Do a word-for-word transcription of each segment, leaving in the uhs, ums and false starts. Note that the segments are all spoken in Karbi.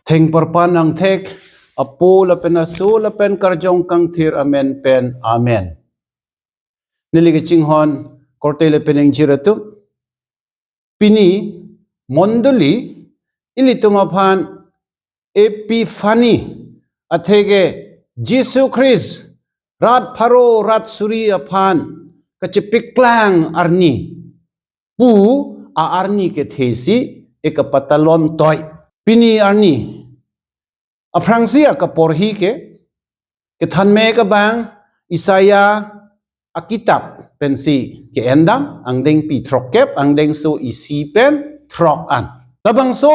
Thengparpan angthek, Apo lapen Aso lapen Karjong Kangthir amen pen, amen. Neli kachinghon korte lapen ingjir atum. Pini mondoli ilitum aphan Epiphany, atheke Jisu Christ rat pharo rat suri aphan kachepeklang arni pu a-arni kethe si ekapatalon toi. Pini arni aphrangsi akaporhi ke, kethanmek abang Isaiah akitap pensi ke-endam, angdengpi throkkep, angdengso isi pen throk an. Labangso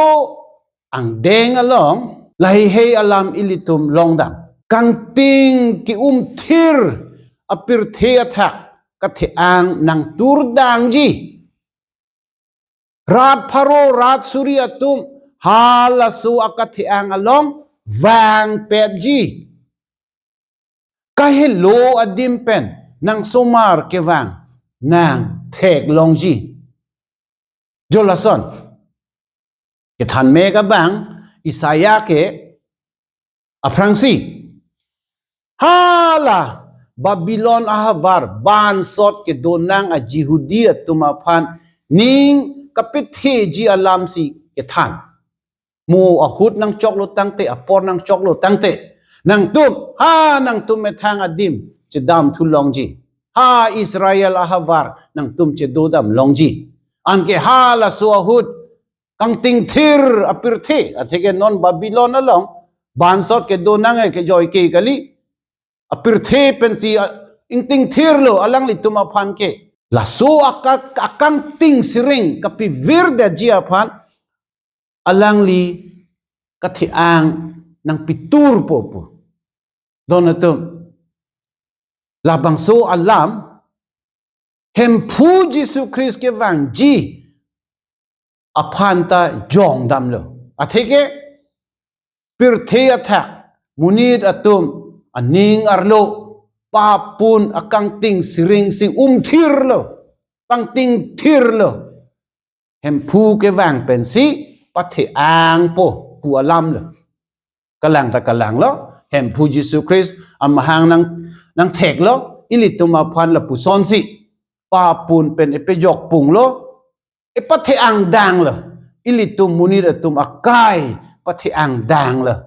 angdeng along lahei hei alam ilitum longdam. Kangting ke-umthir apirthe athak kathe-ang nangturdangji. Rat pharo rat suri atum halaso akathe-ang along vangpetji. Kahelo adim pen nangsomar kevang nangtheklongji. Jo lason kethanmek abang Isaiah ke aphrangsi, hala Babylon ahavar bansot kedonang a-Jihudi atum aphan ning kapetheji alamsi kethan. Mo ahut nangchoklo tangte, apor nangchoklo tangte, nangtum, ha nangtum methang adim chedamthu longji. Ha Israel ahavar nangtum chedodam longji. Anke halaso ahut kangtingthir apirthe, atheke non Babylon along bansot kedonang e kejoike kali, apirthe pensi a-, ingtingthirlo alanglitum aphan ke. Laso aka-, akangting siring kapivirdetji aphan alangli kathe-ang nangpiturpo pu. Don atum, labangso alam Hemphu Jisu Christ kevangji aphan ta jongdamlo. Atheke pirthe athak, monit atum aning arlo, papun akangting siring si umthirlo, kangtingthirlo. Hemphu kevang pensi pathe-angpo pu alamlo. Kalang ta kalanglo, Hemphu Jisu Christ amahang nang, nangtheklo, ilitum aphan lapusonsi papun pen epejok punglo, epathe-angdanglo, ilitum monit atum akai pathe-angdanglo.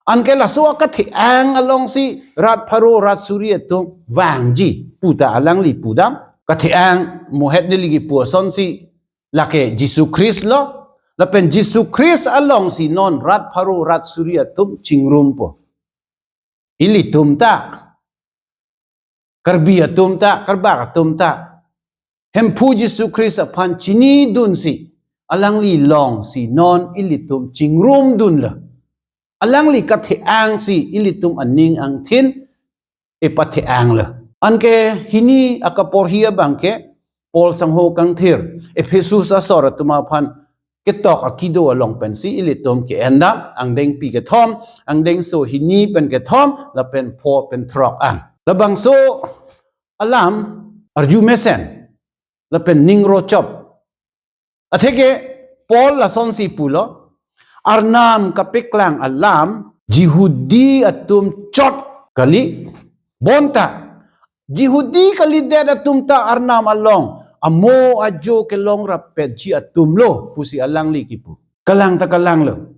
Anke laso akathe-ang alongsi rat pharo rat suri atum vangji pu ta alangli pudam. Kathe-ang mohet neli kipu asonsi lake Jisu Christ lo, lapen Jisu Christ alongsi non rat pharo rat suri atum chingrumpo. Ilitum ta, Karbi atum ta, Karbak atum ta, Hemphu Jisu Christ aphan chinidunsi, alangli longsi non ilitum chingrumdunlo. Alangli kathe-angsi ilitum aning angthin epathe-anglo. Anke hini akaporhi abangke Paul sangho kangthir Ephesus asor atum aphan ketok akido along pensi ilitum ke-endam, angdengpi kethom, angdengso hini pen kethom lapen pho pen throk an. Labangso alam arjumesen lapen ningrochop. Atheke Paul lasonsi pulo, Arnam kapeklang alam Jihudi atum chot kali, bonta Jihudi kalidet atum ta Arnam along amo ajo kelong rappetji atumlo pusi alangli kipu. Kalang ta kalanglo.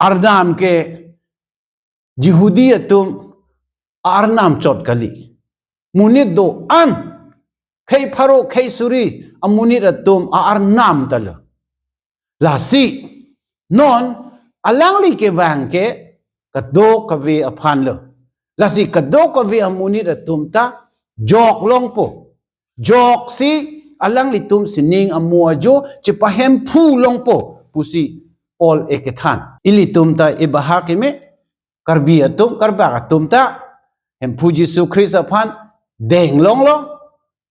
Arnam ke Jihudi atum a-arnam chot kali. Monit do-an, khei pharo khei suri amonit atum a-arnam talo. Lasi non alangli kevang ke kadokave aphanlo. Lasi kadokave amonit atum ta jok longpo. Joksi alanglitum sining amo ajo chepahemphu longpo pusi Paul ekethan. Ilitum ta ebaha keme, Karbi atum, Karbak atum ta Hemphu Jisu Christ aphan deng longlo,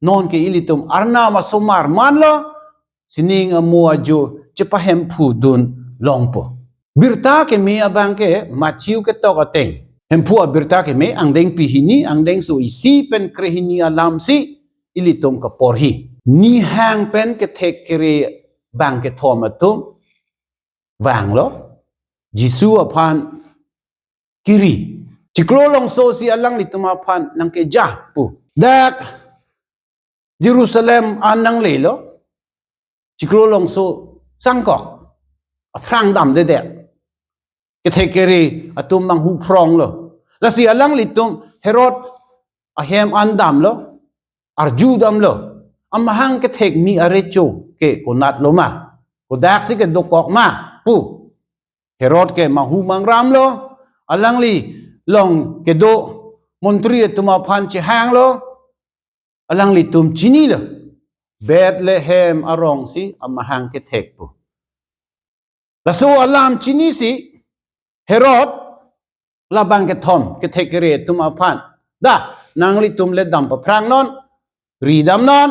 nonke ilitum Arnam asomar manlo, sining amo ajo chepahemphudun longpo. Birta keme abangke Matthew ketok ateng, Hemphu abirta keme angdengpi hini, angdengso isi pen krehini alamsi ilitum kaporhi. Nihang pen kethek kere bang kethom atum vanglo, Jisu aphan kiri. Chiklo longso si alanglitum aphan nangkejah pu. Dak Jerusalem an nanglelo. Chiklo longso sangkok. Aphrang damdedet. Kethek kere atum nanghu phronglo. Lasi alanglitum Herod ahem an damlo. Arju damlo. Amahang kethek ni arecho ke konatlo ma. Kodaksi kedokok ma pu. Herod ke manghu mangramlo. Alangli along kedo montri atum aphan chehanglo. Alanglitum chinilo. Bethlehem arong si amahang kethek pu. Laso alam chinisi Herod labang kethom kethek kere atum aphan. Dah, nanglitum le dam paphrangnon, ri damnon,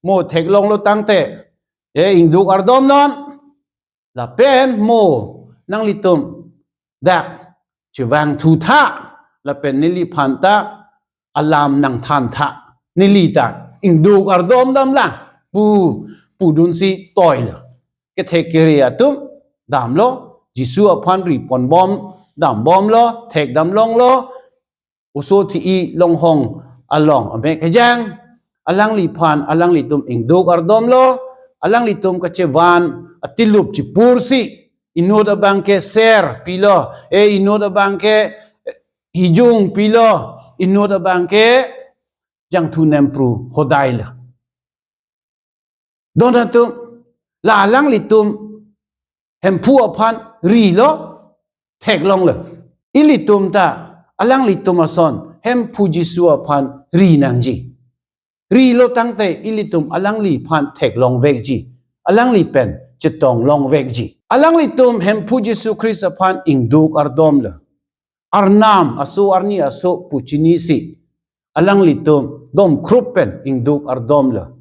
mo theklonglo tangte, e ingduk ardomnon, lapen mo nanglitum dak chevangthu tha, lapen neliphan ta alam nangthan tha, neli ta ingduk ardom damlang pu, pudunsi toilo. Kethek kere atum damlo, Jisu aphan ri ponbom dambomlo, thek damlonglo, oso thi-i longhong along amek kejang, alangliphan alanglitum ingduk ardomlo, alanglitum kachevan atilup chipursi, inut abang ke ser pilo, e inut abang ke hijung pilo, inut abang ke jangthu nempru hodailo. Don atum, la alanglitum Hemphu aphan rilo, theklonglo. Ilitum ta alanglitum ason Hemphu Jisu aphan ri nangji. Rilo tangte ilitum alangliphan theklongvekji. Alangli pen chetonglongvekji. Alanglitum Hemphu Jisu Khrist aphan ingduk ardomlo. Arnam aso arni aso pu chinisi alanglitum domkhrup pen ingduk ardomlo.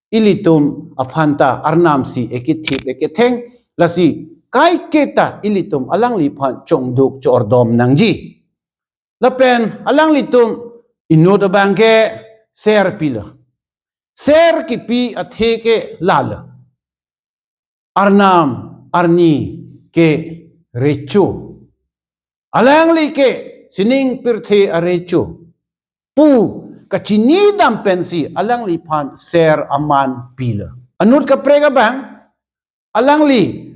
Ilitum aphan ta arnam si ekithip ekitheng, lasi kaiketa ilitum alangliphan chongduk chordom nangji. Lapen alanglitum inut abang ke ser pilo. Ser kipi athe ke lalo. Arnam arni ke recho. Alangli ke sining pirthe arecho pu kachinidam pensi alangliphan ser aman pilo. Anut kaprek abang, alangli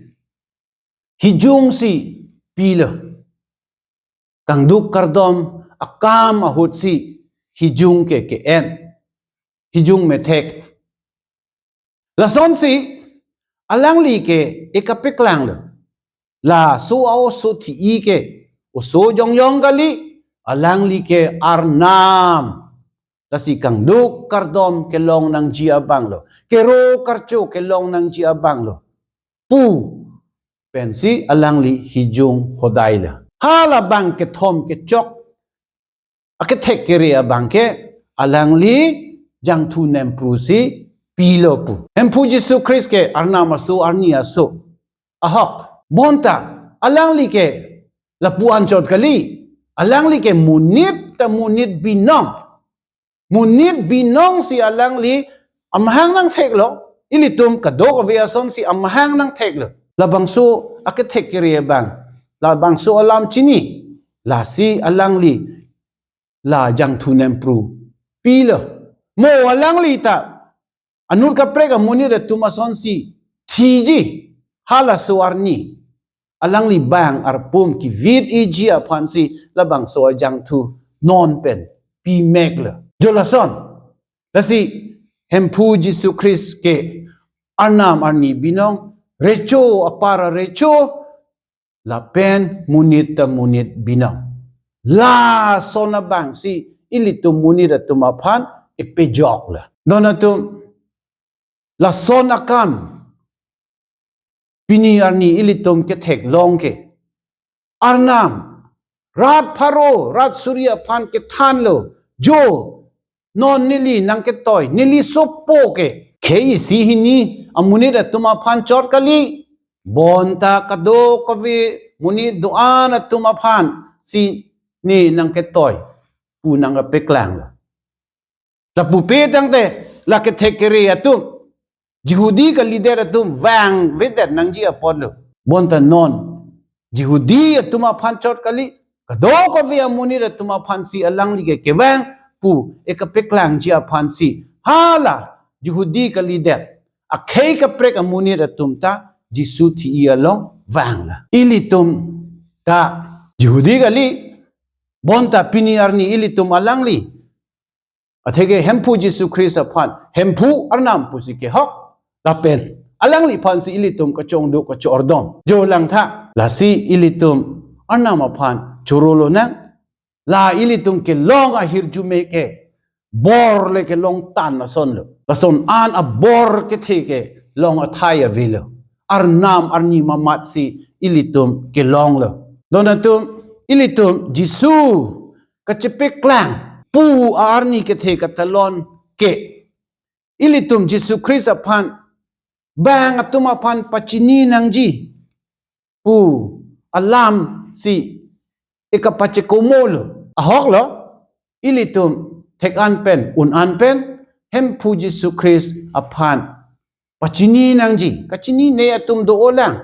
hijung si pilo. Kangduk kardom akam ahut si hijung ke ke-en, hijung methek. Lasonsi alangli ke ekapeklanglo. Laso a-oso thi-i ke oso jongjong kali, alangli ke arnam. Lasi kangduk kardom kelong nangji abanglo, kero karcho kelong nangji abanglo pu pensi alangli hijung hodailo. Halabang kethom kechok akethek kere abang ke alangli jangthu nempru si pilo pu. Hemphu Jisu Khrist ke arnam aso arni aso ahok. Bonta alangli ke lapu anchot kali. Alangli ke monit ta monit binong. Monit binong si alangli amahang nangtheklo. Ilitum kadokave ason si amahang nangtheklo. Labangso akethek kere abang, labangso alam chini, lasi alangli la jangthu nempru pilo. Mo alangli ta anut kaprek amonit atum asonsi thiji, halaso arni alangli bang arpum kivit-iji aphansi labangso ajangthu non pen pimeklo. Jo lason, lasi Hemphu Jisu Khrist ke arnam arni binong, recho apar arecho, lapen monit ta monit binong. Lason abangsi ilitum monit atum aphan epejoklo. Don atum, lason akam pini arni ilitum ketheklong ke, arnam rat pharo rat suri aphan kethanlo, jo non neli nangketoi, neli sopo ke khei isi hini amonit atum aphan chot kali, bonta kadokave monit do-an atum aphansi ne nangketoi pu nangkepeklanglo. Lapupe tangte la kethek kere atum, Jihudi kalidet atum vangvedet nangji apotlo. Bonta non Jihudi atum aphan chot kali, kadokave amonit atum aphansi alangli ke kevang pu ekapeklangji aphansi hala Jihudi kalidet akhei kaprek amonit atum ta Jisu thi-i along vanglo. Ilitum ta Jihudi kali, bonta pini arni ilitum alangli atheke Hemphu Jisu Christ aphan Hemphu Arnam pusi kehok, lapen alangliphansi ilitum kachongduk kachordom jo langtha. Lasi ilitum Arnam aphan choro lonang. La ilitum kelong ahirjume ke bor le kelongtan asonlo. Lason an abor kethe ke long athai avelo. Arnam arni mamatsi ilitum kelonglo. Don atum, ilitum Jisu kachepeklang pu arni kethe katalon ke ilitum Jisu Christ aphan bang atum aphan pachini nangji pu alamsi ekapachekomolo. Ahoklo, ilitum thek-an pen, un-an pen, Hemphu Jisu Christ aphan pachini nangji. Kachinine atum do-olang.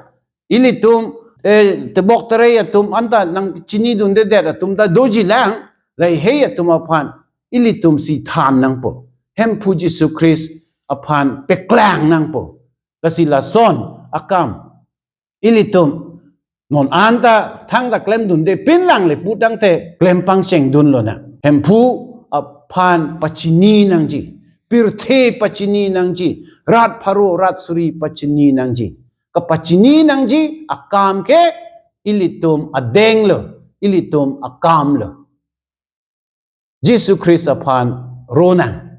Ilitum, eh, tebok terei atum anta nangchinidundedet atum ta dojilang. Lahei atum aphan ilitumsi than nangpo. Hemphu Jisu Christ aphan peklang nangpo. Lasi lason akam ilitum non anta thangta klemdunde pinlang le pu tangte klem pangchengdun lonang. Hemphu aphan pachini nangji, pirthe pachini nangji, rat pharo rat suri pachini nangji. Kapachini nangji akam ke ilitum adenglo, ilitum akamlo. Jisu Christ aphan ronang.